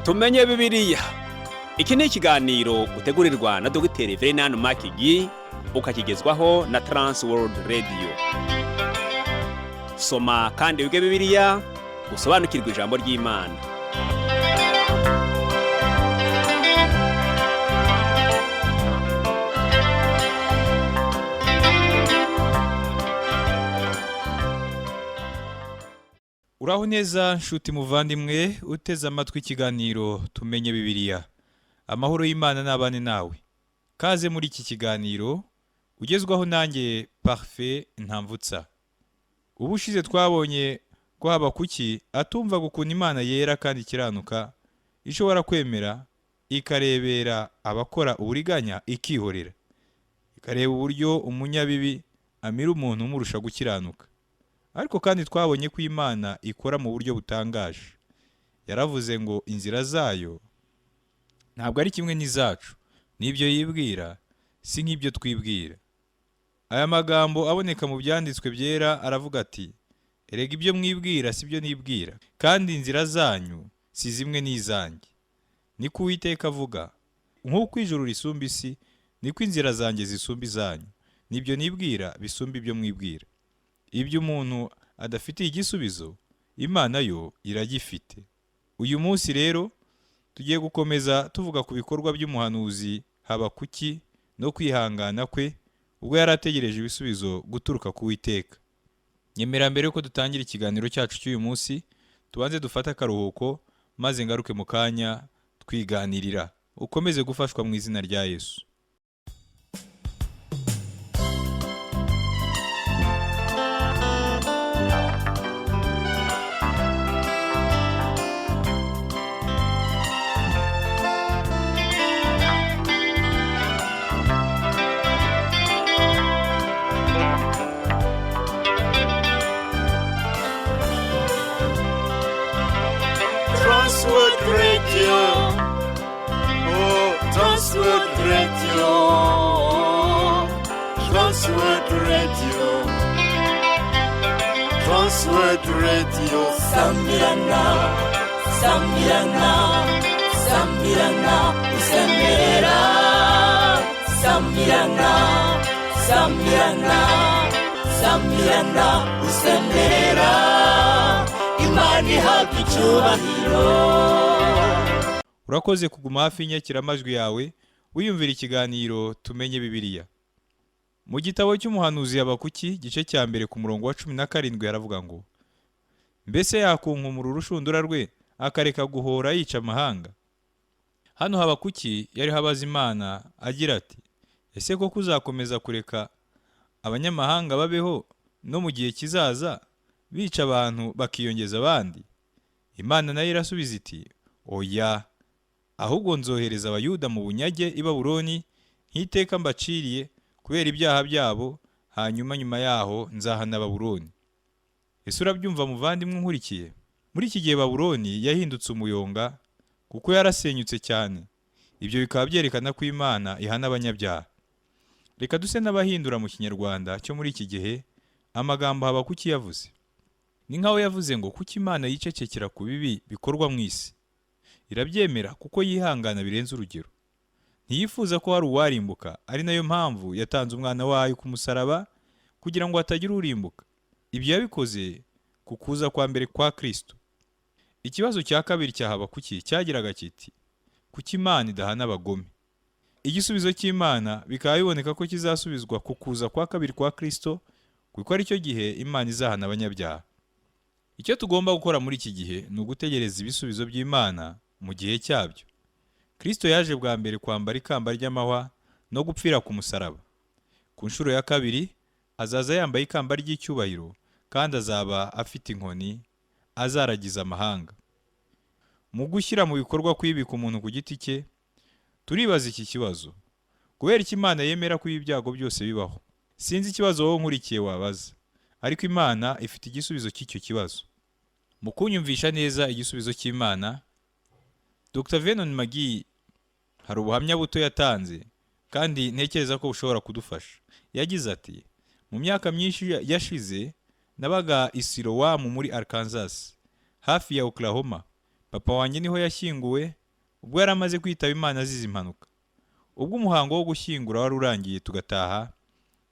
Tumenye Bibiliya. Iki ni ikiganiro utegurirwa na Dogiteri Verenani Makigi, ukakigezwaho na Trans World Radio. Soma kandi wige Bibiliya, usobanukirwe ijambo ry'Imana. Uraho neza nshuti muvandimwe uteze amatwi ikiganiro Tumenye Bibiliya. Amahoro y'Imana n'abane nawe. Kaze muri iki kiganiro ugezwaho nanjye Parfait Ntamvutsa. Ubushize twabonye ko Habakuki atumvaga ukuntu Imana yera kandi ikiranuka ishobora kwemera ikarebera abakora uburiganya ikihorera. Ikareba uburyo umunyabibi amira umuntu umurusha gukiranuka. Ariko kandi twabonye ko Imana ikora mu buryo butangaje. Yaravuze ngo inzira zayo ntabwo ari kimwe n'izacu, n'ibyo yibwira si nk'ibyo twibwira. Aya magambo aboneka mu byanditswe byera aravuga ati: erega ibyo mwibwira si byo nibwira, kandi inzira zanyu si zimwe n'izanjye. Niko Uwiteka avuga, nk'uko ijuru risumba isi, niko inzira zanjye zisumba izanyu, n'ibyo nibwira bisumba ibyo mwibwira. Ibyo umuntu adafitiye igisubizo, Imana yo iragifite. Uyu munsi rero tugiye gukomeza tuvuga ku bikorwa by'umuhanuzi Habakuki no kwihangana kwe ubwo yari ategereje ibisubizo guturuka ku Uwiteka. Nyemera mbere yuko dutangira ikiganiro cyacu cy'uyu munsi, tubanze dufate akaruhuko maze ngaruke mu kanya twiganirira. Ukomeze gufashwa mu izina rya Yesu. Transworld Radio. Oh, Transworld Radio. Transworld Radio. Transworld Radio. Sambirana, sambirana, sambirana, usemerera. Sambirana, sambirana, sambirana, usemerera. Imana ihabwa icyubahiro. Urakoze kuguma hafi y'inyakiramajwi yawe wiyumvira ikiganiro Tumenye Bibiliya. Mu gitabo cy'umuhanuzi Habakuki igice cya mbere ku murongo wa 17 haravuga ngo: mbese yakunkumura urushundura rwe akareka guhora yica amahanga? Hano Habakuki yariho abaza Imana agira ati: ese koko uzakomeza kureka abanyamahanga babeho no mu gihe kizaza bica abantu bakiyongeza abandi? Imana nayo irasubiza iti: oya, ahubwo nzohereza Abayuda mu bunyage i Babuloni nk'iteka mbaciriye kubera ibyaha byabo, hanyuma nyuma yaho nzahana Babuloni. Ese urabyumva muvandimwe unkurikiye? Muri iki gihe Babuloni yahindutse umuyonga kuko yarasenyutse cyane. Ibyo bikaba byerekana ko Imana ihana abanyabyaha. Reka duse n'abahindura mu Kinyarwanda cyo muri iki gihe amagambo Habakuki yavuze. Ni nkaho yavuze ngo kuki Imana yicecekera ku bibi bikorwa mu isi? Irabyemera kuko yihangana birenze urugero. Ntiyifuza ko hari uwarimbuka, ari nayo mpamvu yatanze umwana wayo ku musaraba kugira ngo hatagira urimbuka. Ibyo yabikoze ku kuza kwa mbere kwa Kristo. Ikibazo cya kabiri cya Habakuki cyagiraga kiti: kuki Imana idahana abagome? Igisubizo cy'Imana bikaba biboneka ko kizasubizwa ku kuza kwa kabiri kwa Kristo, kuko aricyo gihe Imana izahana abanyabyaha. Icyo tugomba gukora muri iki gihe ni ugutegereza ibisubizo by'Imana mu gihe cyabyo. Kristo yaje bwa mbere kwambara ikamba ry'amahwa no gupfira ku musaraba. Ku nshuro ya kabiri azaza yambaye ikamba ry'icyubahiro kandi azaba afite inkoni azaragiza amahanga. Mu gushyira mu bikorwa kwibika umuntu ku giti cye, turibaza iki kibazo: kubera iki Imana yemera ko ibi byago byose bibaho? Sinzi ikibazo wowe nkurikiye wabaza, ariko Imana ifite igisubizo cy'icyo kibazo. Mu kunyumvisha neza igisubizo cy'Imana, Dr. Vernon McGee hari ubuhamya buto yatanze kandi ntekereza ko bushobora kudufasha. Yagize ati: mu myaka myinshi yashize nabaga i Silowamu muri Arkansas, hafi ya Oklahoma. Papa wanjye niho yashyinguwe ubwo yari amaze kwitaba Imana azize impanuka. Ubwo umuhango wo gushyingura wari urangiye tugataha,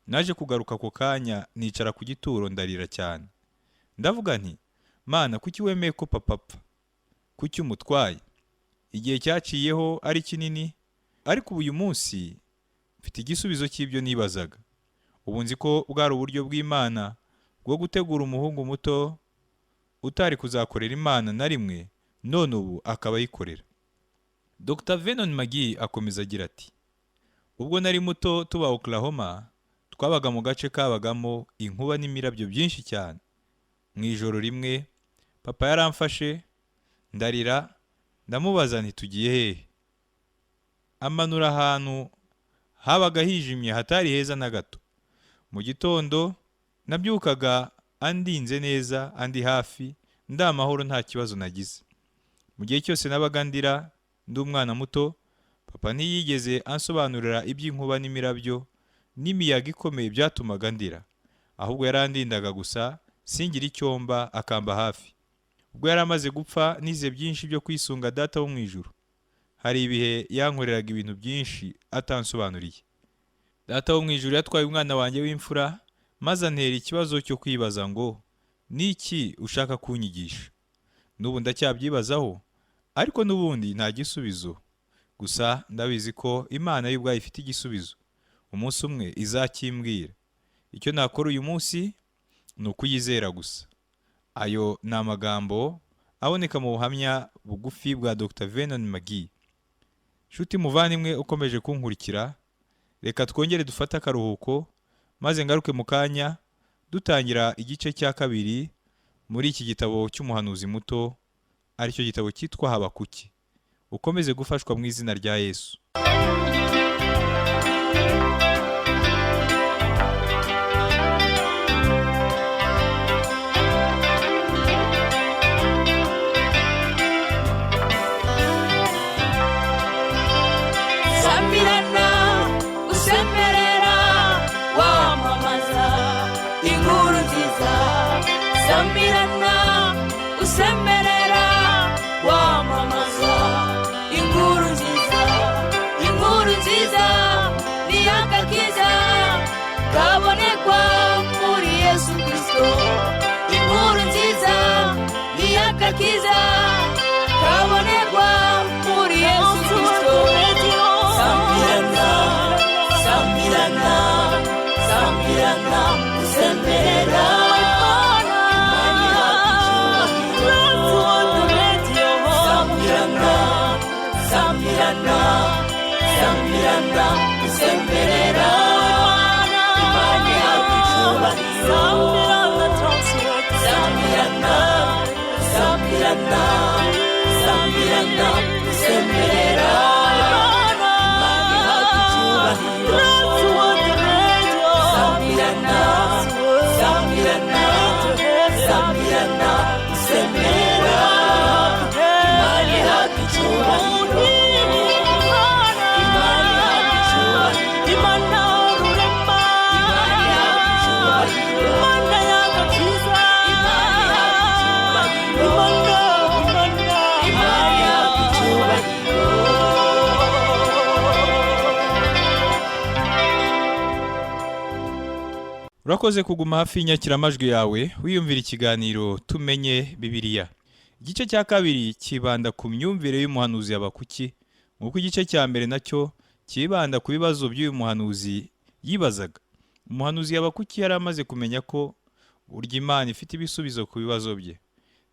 naje kugaruka ako kanya nicara ku gituro ndarira cyane. Ndavuga nti, Mana, kuki wemeye ko papa apfa? Kuki umutwaye? Igihe cyaciyeho ari kinini, ariko ubu uyu munsi mfite igisubizo cy'ibyo nibazaga. Ubu nzi ko bwari uburyo bw'Imana bwo gutegura umuhungu muto utari kuzakorera Imana na rimwe, none ubu akaba ayikorera. Dr. Venon Magi akomeza agira ati, ubwo nari muto tuba Oklahoma, twabaga mu gace kabagamo inkuba n'imirabyo byinshi cyane. Mu ijoro rimwe papa yaramfashe ndarira, ndamubaza nti tugiye hehe? Amanura ahantu habaga hijimye hatari heza na gato. Mu gitondo nabyukaga andinze neza, andi hafi, ndi amahoro, nta kibazo nagize. Mu gihe cyose nabaga ndira ndi umwana muto, papa ntiyigeze ansobanurira iby'inkuba n'imirabyo n'imiyaga ikomeye byatumaga ndira, ahubwo yarandindaga gusa singire icyo mba, akamba hafi. Ubwo yari amaze gupfa nize byinshi byo kwisunga Data wo mu ijuru. Hari ibihe yankoreraga ibintu byinshi atansobanuriye. Data wo mu ijuru yatwaye umwana wanjye w'imfura, maze antera ikibazo cyo kwibaza ngo niki ushaka kunyigisha? N'ubu ndacyabyibazaho, ariko n'ubundi nta gisubizo. Gusa ndabizi ko Imana yo ubwayo ifite igisubizo. Umunsi umwe izakimbwira. Icyo nakora uyu munsi ni ukuyizera gusa. Ayo ni amagambo aboneka mu buhamya bugufi bwa Dr. Venon Magi. Nshuti muvandimwe ukomeje kunkurikira, reka twongere dufate akaruhuko maze ngaruke mu kanya dutangira igice cya kabiri muri iki gitabo cy'umuhanuzi muto, aricyo gitabo cyitwa Habakuki. Ukomeze gufashwa mu izina rya Yesu. Samirana usemerera wamamaza inkuru nziza. Samirana usemerera wamamaza inkuru nziza. Inkuru nziza ni agakiza kabonekwa muri Yesu Kristo. Inkuru nziza ni agakiza kabonekwa muri Yesu Kristo. Samirana, Samirana, Samirana, usemerera. Samirana, Samirana, Samirana, usemerera. Imana ihabwa icyubahiro. Samirana, Samirana, Samirana, usemerera. Imana ihabwa icyubahiro. Samirana, Samirana, Samirana, usemerera. Imana ihabwa icyubahiro. Imana ihabwa icyubahiro. Imana ihabwa icyubahiro. Imana ihabwa icyubahiro. Imana ihabwa icyubahiro. Urakoze kuguma hafi y'inyakiramajwi yawe wiyumvira ikiganiro Tumenye Bibiliya. Igice cya kabiri kibanda ku myumvire y'umuhanuzi Habakuki, nk'uko igice cya mbere nacyo kibanda ku bibazo by'uyu muhanuzi yibazaga. Umuhanuzi Habakuki yari amaze kumenya ko burya Imana ifite ibisubizo ku bibazo bye.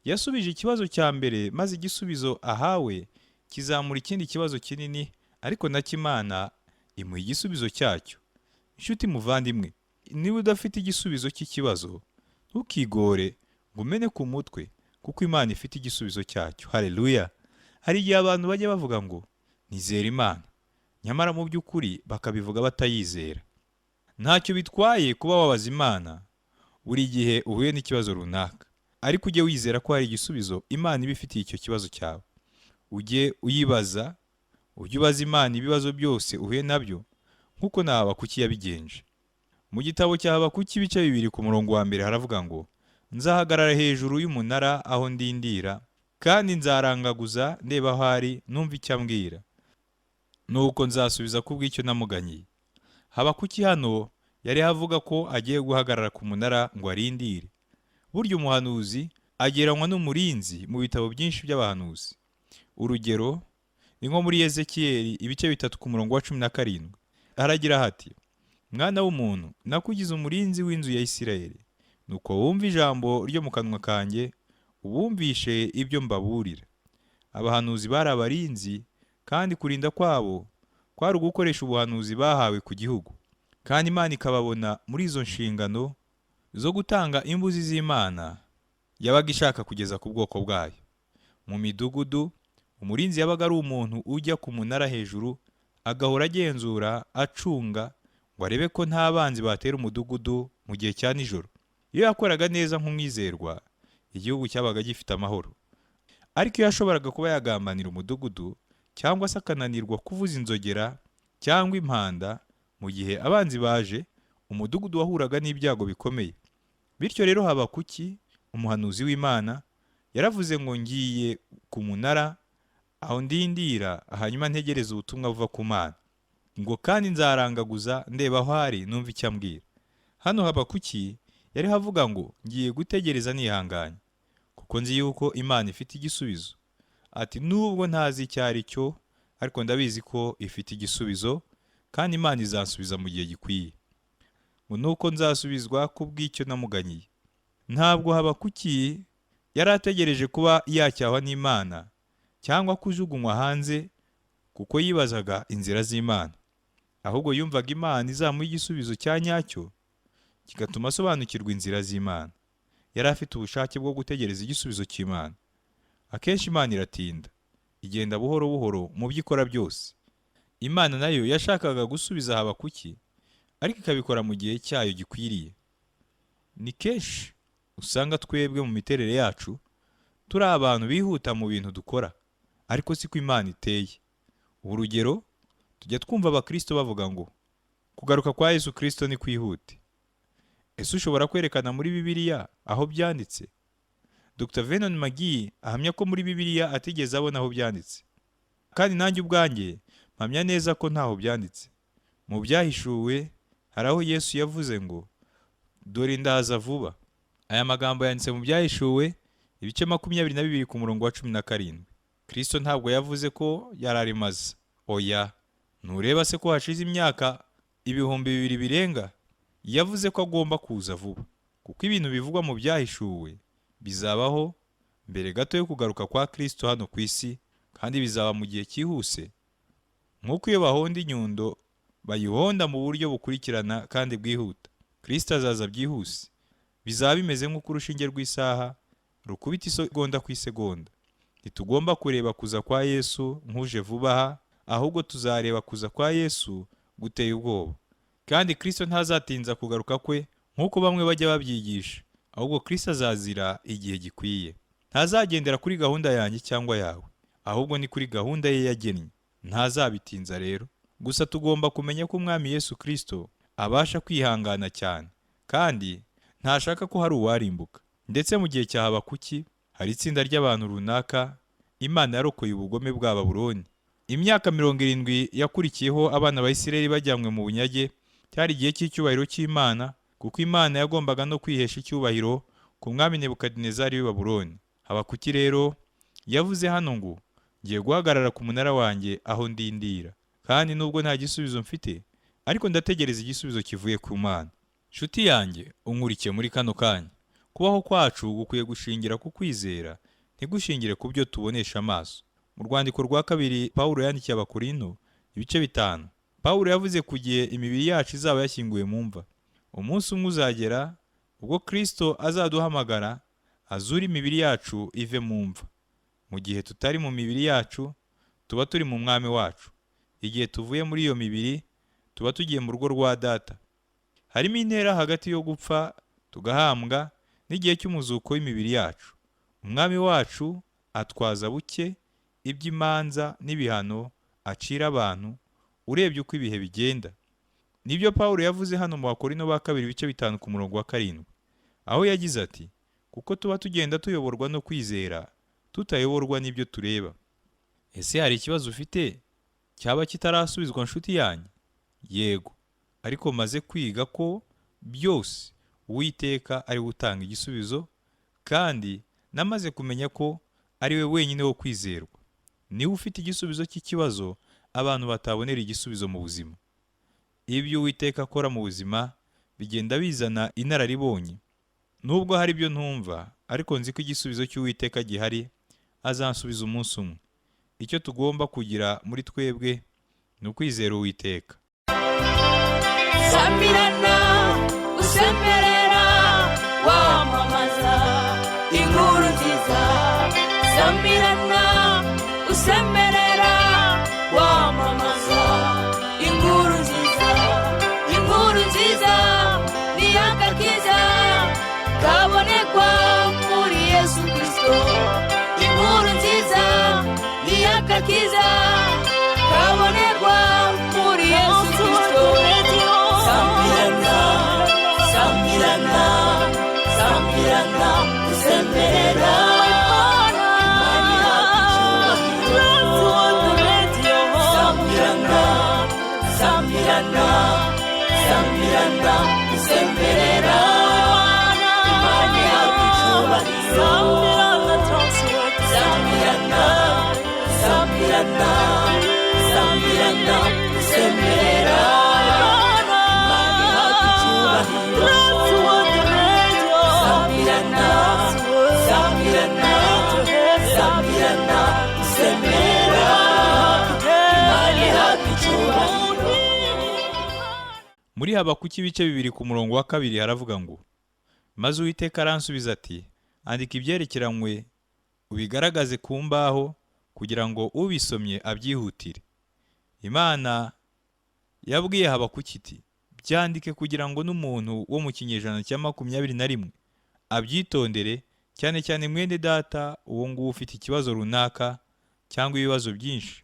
Yasubije ikibazo cya mbere, maze igisubizo ahawe kizamura ikindi kibazo kinini, ariko nacyo Imana imuha igisubizo cyacyo. Inshuti muvandimwe, niba udafite igisubizo cy'ikibazo, ntukigore ngo umene ku mutwe, kuko Imana ifite igisubizo cyacyo. Haleluya! Hari igihe abantu bajya bavuga ngo nizera Imana, nyamara mu by'ukuri bakabivuga batayizera. Ntacyo bitwaye kuba wabaza Imana buri gihe uhuye n'ikibazo runaka, ariko ujye wizera ko hari igisubizo Imana iba ifitiye icyo kibazo cyawe. Ujye uyibaza, ujye ubaza Imana ibibazo byose uhuye nabyo, nk'uko na Habakuki yabigenje. Mu gitabo cya Habakuki ibice 2 ku murongo wa 1 haravuga ngo, nzahagarara hejuru y'umunara aho ndindira, Kandi nzarangaguza ndeba aho ari, numva icyo ambwira, nuko nzasubiza kubw'icyo namuganyiye. Habakuki hano yari avuga ko agiye guhagarara ku munara ngo arindire. Burya umuhanuzi agereranywa n'umurinzi mu bitabo byinshi by'abahanuzi. Urugero ni nko muri Ezekiyeli ibice 3 ku murongo wa 17. Haragira hati: mwana w'umuntu, nakugize umurinzi w'inzu ya Isirayeli, nuko wumva ijambo ryo mu kanwa kanjye, ubumvishe ibyo mbaburira. Abahanuzi bari abarinzi, kandi kurinda kwabo kwari ugukoresha ubuhanuzi bahawe ku gihugu, kandi Imana ikababona muri izo nshingano zo gutanga imbuzi z'Imana yabaga ishaka kugeza ku bwoko bwayo. Mu midugudu, umurinzi yabaga ari umuntu ujya ku munara hejuru, agahora agenzura, acunga ngo arebe ko nta banzi batera umudugudu mu gihe cya nijoro. Iyo yakoraga neza nk'umwizerwa, igihugu cyabaga gifite amahoro. Ariko iyo yashoboraga kuba yagambanira umudugudu, cyangwa se akananirwa kuvuza inzogera cyangwa impanda mu gihe abanzi baje, umudugudu wahuraga n'ibyago bikomeye. Bityo rero Habakuki, umuhanuzi w'Imana, yaravuze ngo ngiye ku munara aho ndindira, hanyuma ntegereze ubutumwa buva ku Mana, ngo kandi nzarangaguza ndeba aho ari, numva icyo ambwira. Hano Habakuki yari avuga ngo ngiye gutegereza nihanganye, kuko nzi yuko Imana ifite igisubizo. Ati nubwo ntazi icyo ari cyo, ariko ndabizi ko ifite igisubizo, kandi Imana izansubiza mu gihe gikwiye. Ngo nuko nzasubizwa kubw'icyo namuganyiye. Ntabwo Habakuki yari ategereje kuba yacyahwa n'Imana cyangwa kujugunywa hanze, kuko yibazaga inzira z'Imana. Ahubwo yumvaga Imana izamuha igisubizo cya nyacyo, kigatuma asobanukirwa inzira z'Imana. Yari afite ubushake bwo gutegereza igisubizo cy'Imana. Akenshi Imana iratinda, igenda buhoro buhoro mu byo ikora byose. Imana nayo yashakaga gusubiza Habakuki, ariko ikabikora mu gihe cyayo gikwiriye. Ni kenshi usanga twebwe mu miterere yacu turi abantu bihuta mu bintu dukora, ariko siko Imana iteye. Urugero, tujya twumva abakristo bavuga ngo kugaruka kwa Yesu Kristo ni kwihute. Ese ushobora kwerekana muri Bibiliya aho byanditse? Dr. Vernon McGee ahamya ko muri Bibiliya atigeze abona aho byanditse. Kandi nanjye ubwanjye mpamya neza ko ntaho byanditse. Mu byahishuwe hari aho Yesu yavuze ngo dore ndaza vuba. Aya magambo yanditse mu byahishuwe ibice 22 ku murongo wa 17. Kristo ntabwo yavuze ko yararimaze. Oya, ntureba se ko hashize imyaka 2000 birenga? Yavuze ko agomba kuza vuba, kuko ibintu bivugwa mu byahishuwe bizabaho mbere gato yo kugaruka kwa Kristo hano ku isi, kandi bizaba mu gihe cyihuse. Nk'uko iyo bahonda inyundo bayihonda mu buryo bukurikirana kandi bwihuta, Kristo azaza byihuse. Bizaba bimeze nk'uko urushinge rw'isaha rukubita isegonda ku isegonda. Ntitugomba kureba kuza kwa Yesu nk'uje vuba aha, ahubwo tuzareba kuza kwa Yesu guteye ubwoba. Kandi Kristo ntazatinza kugaruka kwe nk'uko bamwe bajya babyigisha, ahubwo Kristo azazira igihe gikwiye. Ntazagendera kuri gahunda yanjye cyangwa yawe, ahubwo ni kuri gahunda ye yagennye. Ntazabitinza rero. Gusa tugomba kumenya ko Umwami Yesu Kristo abasha kwihangana cyane, kandi ntashaka ko hari uwarimbuka. Ndetse mu gihe cya Habakuki hari itsinda ry'abantu runaka Imana yarokoye ubugome bwa Babuloni. Imyaka 70 yakurikiyeho abana ba Isirayeli bajyanywe mu bunyage, cyari igihe cy'icyubahiro cy'Imana, kuko Imana yagombaga no kwihesha icyubahiro ku mwami Nebukadinezari w'i Babuloni. Habakuki rero yavuze hano ngo ngiye guhagarara ku munara wanjye aho ndindira, kandi nubwo nta gisubizo mfite, ariko ndategereza igisubizo kivuye ku Mana. Nshuti yanjye unkurikiye muri kano kanya, kubaho kwacu gukwiye gushingira ku kwizera, ntigushingire ku byo tubonesha amaso. Mu rwandiko rwa 2 Pawulo yandikiye Abakorinto ibice 5, Pawulo yavuze ku gihe imibiri yacu izaba yashyinguwe mu mva. Umunsi umwe uzagera ubwo Kristo azaduhamagara azure imibiri yacu ive mu mva. Mu gihe tutari mu mibiri yacu, tuba turi mu mwami wacu. Igihe tuvuye muri iyo mibiri, tuba tugiye mu rugo rwa data. Harimo intera hagati yo gupfa tugahambwa n'igihe cy'umuzuko w'imibiri yacu. Umwami wacu atwaza buke iby'imanza n'ibihano acira abantu, urebye uko ibihe bigenda. Nibyo Pawulo yavuze hano mu Bakorinto ba 2 ibice 5 ku murongo wa 7, aho yagize ati kuko tuba tugenda tuyoborwa no kwizera, tutayoborwa n'ibyo tureba. Ese hari ikibazo ufite cyaba kitarasubizwa, nshuti yanjye? Yego, ariko maze kwiga ko byose Uwiteka ari we utanga igisubizo, kandi namaze kumenya ko ari we wenyine wo kwizerwa. Niwe ufite igisubizo cy'ikibazo abantu batabonera igisubizo mu buzima. Ibyo Uwiteka akora mu buzima bigenda bizana inararibonye. Nubwo hari ibyo ntumva, ariko nzi ko igisubizo cy'Uwiteka gihari, azansubiza umunsi umwe. Icyo tugomba kugira muri twebwe ni ukwizera Uwiteka. Samirana usemerera wamamaza inkuru nziza, samirana usemerera wamamaza inkuru nziza, inkuru nziza ni agakiza kabonekwa muri Yesu Kristo, inkuru nziza ni agakiza kabonekwa muri Yesu Kristo. Samirana, samirana, samirana usemerera, samirana, samirana, samirana usemerera, Imana ihabwa icyubahiro. Samirana, samirana, samirana usemerera, Imana ihabwa icyubahiro. Samirana, samirana, samirana usemerera, Imana ihabwa icyubahiro. Muri Habakuki ibice 2 ku murongo wa 2 haravuga ngo: Maze Uwiteka aransubiza ati, andika ibyerekeranywe ubigaragaze ku mbaho kugira ngo ubisomye abyihutire. Imana yabwiye Habakuki iti, byandike kugira ngo n'umuntu wo mu kinyejana cya 21 abyitondere, cyane cyane mwene data uwo nguwo ufite ikibazo runaka cyangwa ibibazo byinshi.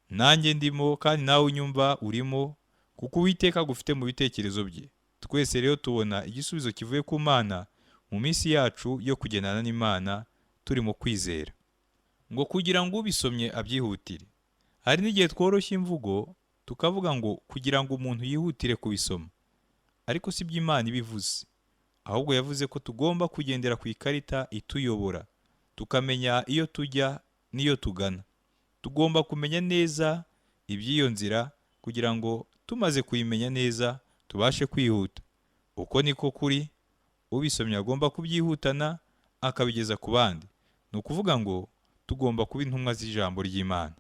Nanjye ndimo kandi nawe unyumva urimo, kuko Uwiteka agufite mu bitekerezo bye. Twese rero tubona igisubizo kivuye ku Mana mu minsi yacu yo kugendana n'Imana turi mu kwizera. Ngo kugira ngo ubisomye abyihutire. Hari n'igihe tworoshya imvugo tukavuga ngo kugira ngo umuntu yihutire kubisoma, ariko si byo Imana ibivuze. Ahubwo yavuze ko tugomba kugendera ku ikarita ituyobora, tukamenya iyo tujya n'iyo tugana. Tugomba kumenya neza iby'iyo nzira kugira ngo tumaze kuyimenya neza tubashe kwihuta. Uko niko kuri, ubisomye agomba kubyihutana akabigeza ku bandi. Ni ukuvuga ngo tugomba kuba intumwa z'ijambo ry'Imana.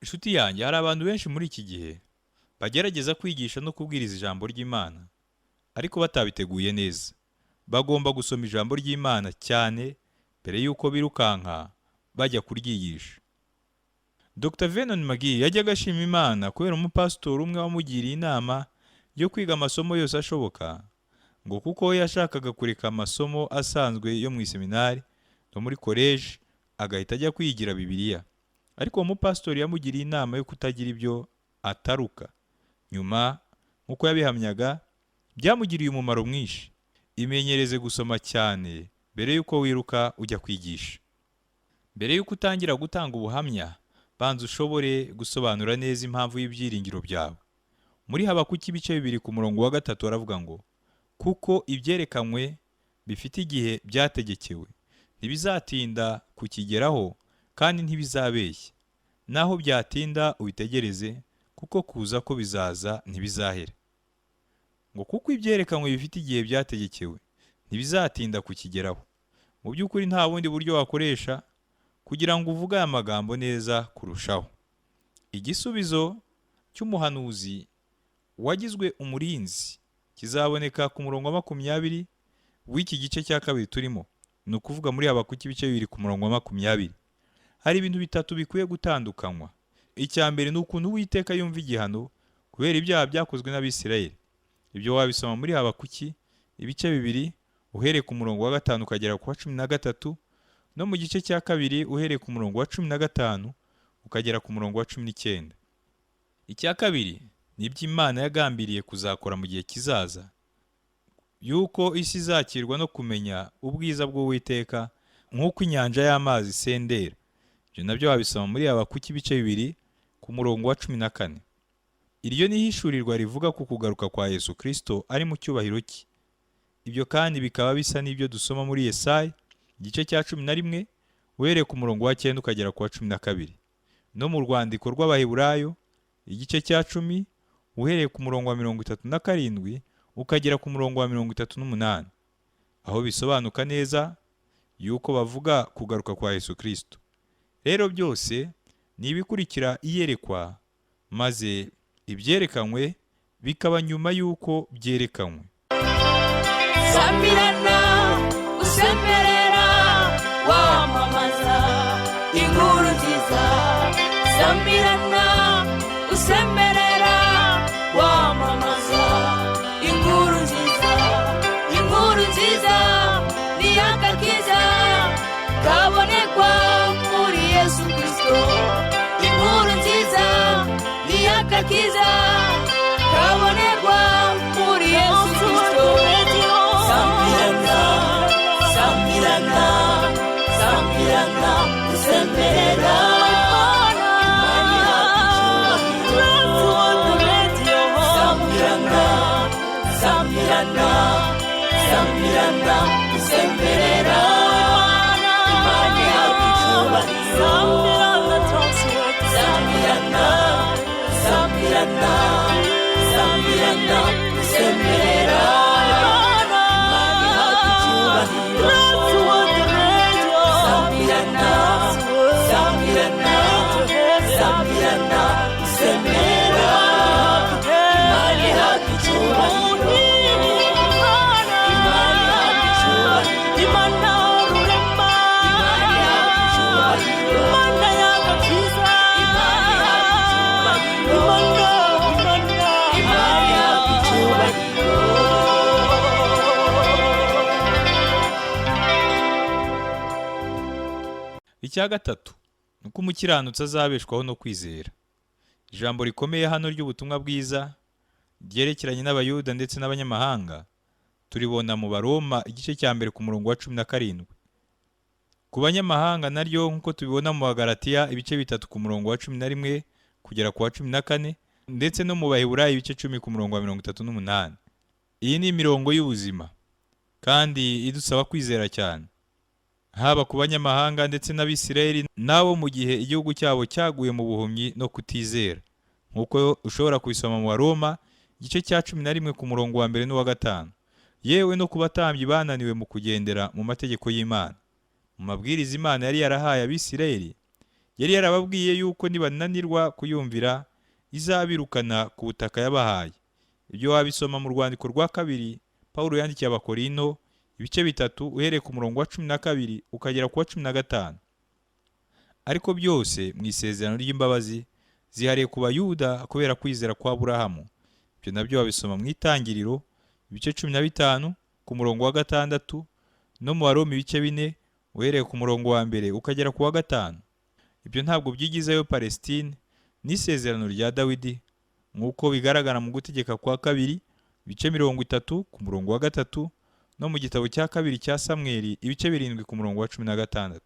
Inshuti yanjye, hari abantu benshi muri iki gihe bagerageza kwigisha no kubwiriza ijambo ry'Imana, ariko batabiteguye neza. Bagomba gusoma ijambo ry'Imana cyane mbere y'uko birukanka bajya kuryigisha. Dr. Vernon McGee yajyaga ashima Imana kubera umupasitori umwe wamugiriye inama yo kwiga amasomo yose ashoboka, ngo kuko we yashakaga kureka amasomo asanzwe yo mu iseminari no muri koleji agahita ajya kwigira Bibiliya. Ariko uwo mupasitori yamugiriye inama yo kutagira ibyo ataruka. Nyuma, nk'uko yabihamyaga, byamugiriye umumaro mwinshi. Imenyereze gusoma cyane mbere y'uko wiruka ujya kwigisha. Mbere y'uko utangira gutanga ubuhamya, banza ushobore gusobanura neza impamvu y'ibyiringiro byawe. Muri Habakuki ibice 2 ku murongo wa 3 haravuga ngo: kuko ibyerekanywe bifite igihe byategekewe, ntibizatinda kukigeraho kandi ntibizabeshya. Naho byatinda ubitegereze, kuko kuza ko bizaza ntibizahera. Ngo kuko ibyerekanywe bifite igihe byategekewe, ntibizatinda kukigeraho. Mu by'ukuri nta bundi buryo wakoresha kugira ngo uvuge aya magambo neza kurushaho. Igisubizo cy'umuhanuzi wagizwe umurinzi kizaboneka ku murongo wa 20 w'iki gice cya 2 turimo, ni ukuvuga muri Habakuki ibice 2 ku murongo wa 20. Hari ibintu bitatu bikwiye gutandukanywa. Icya mbere ni ukuntu Uwiteka yumva igihano kubera ibyaha byakozwe n'Abisirayeli. Ibyo wabisoma muri Habakuki ibice 2 uhereye ku murongo wa 5 ukagera ku wa 13, no mu gice cya 2 uhereye ku murongo wa 15 ukagera ku murongo wa 19. Icya kabiri ni ibyo Imana yagambiriye kuzakora mu gihe kizaza, yuko isi izakirwa no kumenya ubwiza bw'Uwiteka nk'uko inyanja y'amazi isendera. Ibyo nabyo wabisoma muri Habakuki ibice 2 ku murongo wa 14. Iryo ni ihishurirwa rivuga ku kugaruka kwa Yesu Kristo ari mu cyubahiro cye. Ibyo kandi bikaba bisa n'ibyo dusoma muri Yesaya igice cya 11 uhereye ku murongo wa 9 ukagera ku wa 12, no mu rwandiko rw'Abaheburayo igice cya 10 uhereye ku murongo wa 37 ukagera ku murongo wa 38, aho bisobanuka neza yuko bavuga kugaruka kwa Yesu Kristo. Rero byose ni ibikurikira iyerekwa, maze ibyerekanywe bikaba nyuma y'uko byerekanywe. Samirana usemerera wamamaza inkuru nziza, Samirana usemerera wamamaza inkuru nziza, inkuru nziza ni agakiza kabonekwa muri Yesu Kristo, inkuru nziza ni agakiza kabonekwa muri Yesu Kristo. Samirana, Samirana, Samirana usemerera, Samirana, Samirana, Samirana usemerera, Imana ihabwa icyubahiro. Samirana, Samirana, Samirana usemerera, Imana ihabwa icyubahiro. Samirana, Samirana, Samirana usemerera, Imana ihabwa icyubahiro. Imana ihabwa icyubahiro. Imana ihabwa icyubahiro. Imana ihabwa icyubahiro. Imana ihabwa icyubahiro. Icya gatatu ni uko umukiranutsi azabeshwaho no kwizera. Ijambo rikomeye hano ry'ubutumwa bwiza ryerekeranye n'Abayuda ndetse n'abanyamahanga turibona mu Baroma igice cya 1 ku murongo wa 17. Ku banyamahanga naryo nk'uko tubibona mu Bagalatiya ibice 3 ku murongo wa 11 kugera ku wa 14, ndetse no mu Baheburayo ibice 10 ku murongo wa 38. Iyi ni imirongo y'ubuzima kandi idusaba kwizera cyane, haba ku banyamahanga ndetse n'Abisirayeli nabo mu gihe igihugu cyabo cyaguye mu buhumyi no kutizera, nk'uko ushobora kubisoma mu Baroma igice cya 11 ku murongo wa 1 n'uwa 5, yewe no ku batambyi bananiwe mu kugendera mu mategeko y'Imana. Mu mabwiriza Imana yari yarahaye Abisirayeli, yari yarababwiye yuko nibananirwa kuyumvira izabirukana ku butaka yabahaye. Ibyo wabisoma mu rwandiko rwa 2 Pawulo yandikiye Abakorinto ibice 3 uhereye ku murongo wa 12 ukagera ku wa 15. Ariko byose mu isezerano ry'imbabazi zihariye ku Bayuda kubera kwizera kwa Aburahamu. Ibyo nabyo wabisoma mu Itangiriro ibice 15 ku murongo wa 6, no mu Baroma ibice 4 uhereye ku murongo wa 1 ukagera ku wa 5. Ibyo ntabwo byigizayo Palestine n'isezerano rya Dawidi nk'uko bigaragara mu Gutegeka kwa 2 ibice 30 ku murongo wa 3, no mu gitabo cya 2 cya Samweli ibice 7 ku murongo wa 16.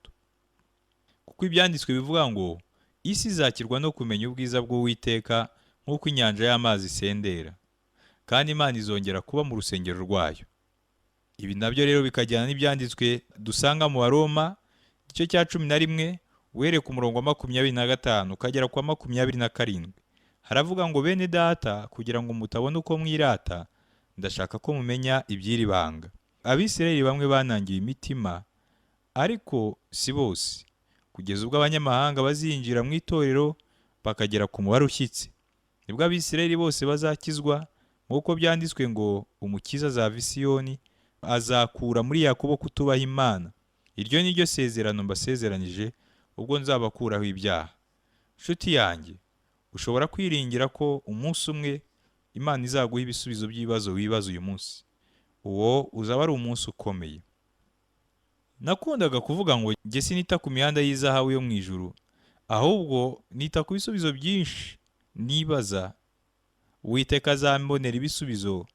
Kuko ibyanditswe bivuga ngo isi izakirwa no kumenya ubwiza bw'Uwiteka nk'uko inyanja y'amazi isendera, kandi Imana izongera kuba mu rusengero rwayo. Ibi nabyo rero bikajyana n'ibyanditswe dusanga mu Baroma igice cya 11 uhereye ku murongo wa 25 ukagera ku wa 27. Haravuga ngo bene data, kugira ngo mutabona uko mwirata, ndashaka ko mumenya iby'iri banga. Abisirayeli bamwe banangiye imitima, ariko si bose, kugeza ubwo abanyamahanga bazinjira mu itorero bakagera ku mubare ushyitse. Nibwo Abisirayeli bose bazakizwa, nk'uko byanditswe ngo umukiza azava i Siyoni, azakura muri Yakobo kutubaha Imana. Iryo ni ryo sezerano mbasezeranije ubwo nzabakuraho ibyaha. Nshuti yanjye, ushobora kwiringira ko umunsi umwe Imana izaguha ibisubizo by'ibibazo wibaza uyu munsi. Uwo uzaba ari umunsi ukomeye. Nakundaga kuvuga ngo njye sinita ku mihanda y'izahabu yo mu ijuru, ahubwo nita ku bisubizo byinshi nibaza. Uwiteka azambonera ibisubizo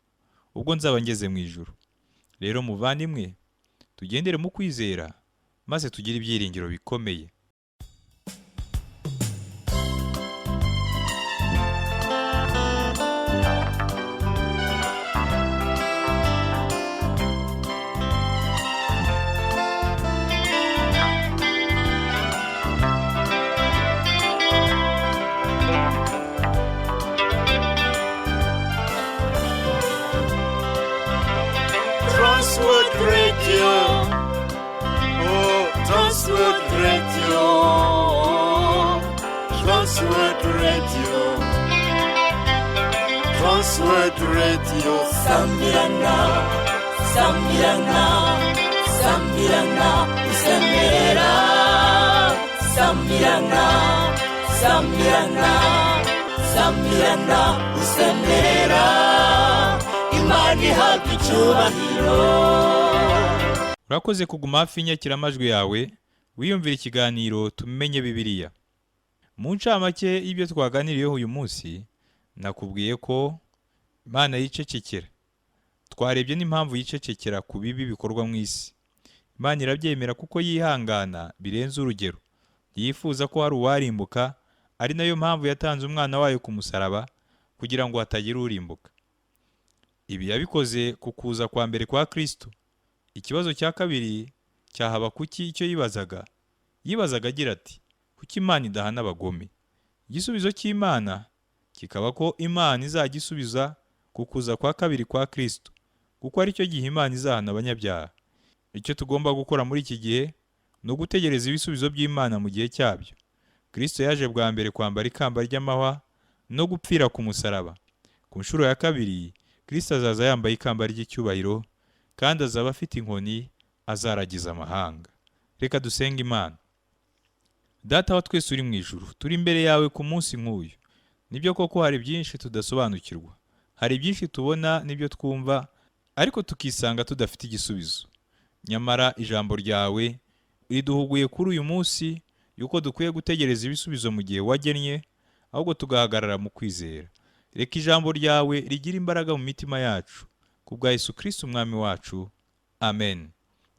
ubwo nzaba ngeze mu ijuru. Rero muvandimwe, tugendere mu kwizera, Maze tugire ibyiringiro bikomeye. Transworld Radio. Oh, Transworld Radio. Transworld Radio. Transworld Radio. Sambirana, sambirana, sambirana, usemerera. Sambirana, sambirana, sambirana, usemerera. Imana ihabwa icyubahiro. Urakoze kuguma hafi y'inyakiramajwi yawe wiyumvira ikiganiro Tumenye Bibiliya. Mu ncamake y'ibyo twaganiriyeho uyu munsi, nakubwiye ko Imana yicecekera. Twarebye n'impamvu yicecekera ku bibi bikorwa mu isi. Imana irabyemera kuko yihangana birenze urugero. Ntiyifuza ko hari uwarimbuka, ari nayo mpamvu yatanze umwana wayo ku musaraba kugira ngo hatagira urimbuka. Ibi yabikoze ku kuza kwa mbere kwa Kristo. Ikibazo cya kabiri cya Habakuki icyo yibazaga, yibazaga agira ati: kuki Imana idahana abagome? Igisubizo cy'Imana kikaba ko Imana izagisubiza ku kuza kwa kabiri kwa Kristo, kuko aricyo gihe Imana izahana abanyabyaha. Icyo tugomba gukora muri iki gihe ni ugutegereza ibisubizo by'Imana mu gihe cyabyo. Kristo yaje bwa mbere kwambara ikamba ry'amahwa no gupfira ku musaraba. Ku nshuro ya kabiri, Kristo azaza yambaye ikamba ry'icyubahiro kandi azaba afite inkoni azaragiza amahanga. Reka dusenge Imana. Data wa twese uri mu ijuru, turi imbere yawe ku munsi nk'uyu. Nibyo koko hari byinshi tudasobanukirwa, hari byinshi tubona n'ibyo twumva, ariko tukisanga tudafite igisubizo. Nyamara ijambo ryawe riduhuguye kuri uyu munsi yuko dukwiye gutegereza ibisubizo mu gihe wagennye, ahubwo tugahagarara mu kwizera. Reka ijambo ryawe rigire imbaraga mu mitima yacu, ku bwa Yesu Kristo umwami wacu. Amen.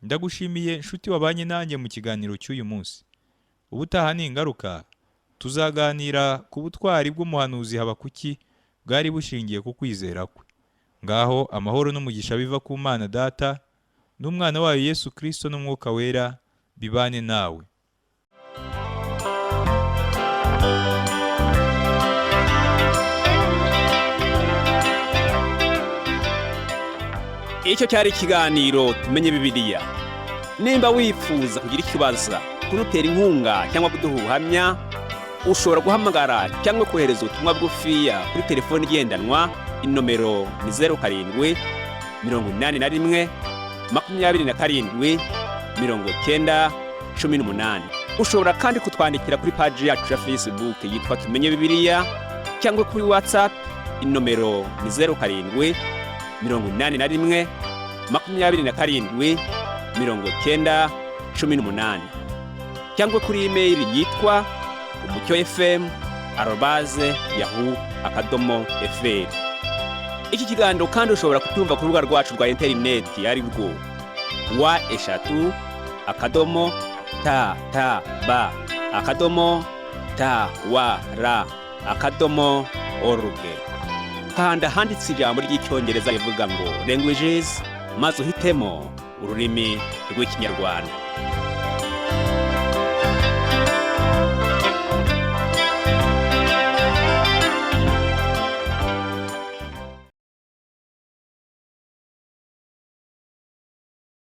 Ndagushimiye nshuti wabanye nanjye mu kiganiro cy'uyu munsi. Ubutaha ni ingaruka, tuzaganira ku butwari bw'umuhanuzi Habakuki bwari bushingiye ku kwizera kwe. Ngaho amahoro n'umugisha biva ku Mana Data n'umwana wayo Yesu Kristo n'Umwuka Wera bibane nawe. Icyo cyari ikiganiro Tumenye Bibiliya. Nimba wifuza kugira ikibazo, kudutera inkunga cyangwa kuduha ubuhamya, ushobora guhamagara cyangwa kohereza ubutumwa bugufiya kuri telefoni igendanwa. Inomero ni 0781 27 90 18. Ushobora kandi kutwandikira kuri paji yacu ya Facebook yitwa Tumenye Bibiliya, cyangwa kuri WhatsApp. Inomero ni 0781 27 90 18, cyangwa kuri imeyili yitwa umucyofm@yahoo.fr. Iki kiganiro kandi ushobora kucyumva ku rubuga rwacu rwa interineti, ari rwo www.ttb.twr.org. Kanda ahanditse ijambo ry'Icyongereza rivuga ngo "languages", maze uhitemo ururimi rw'Ikinyarwanda.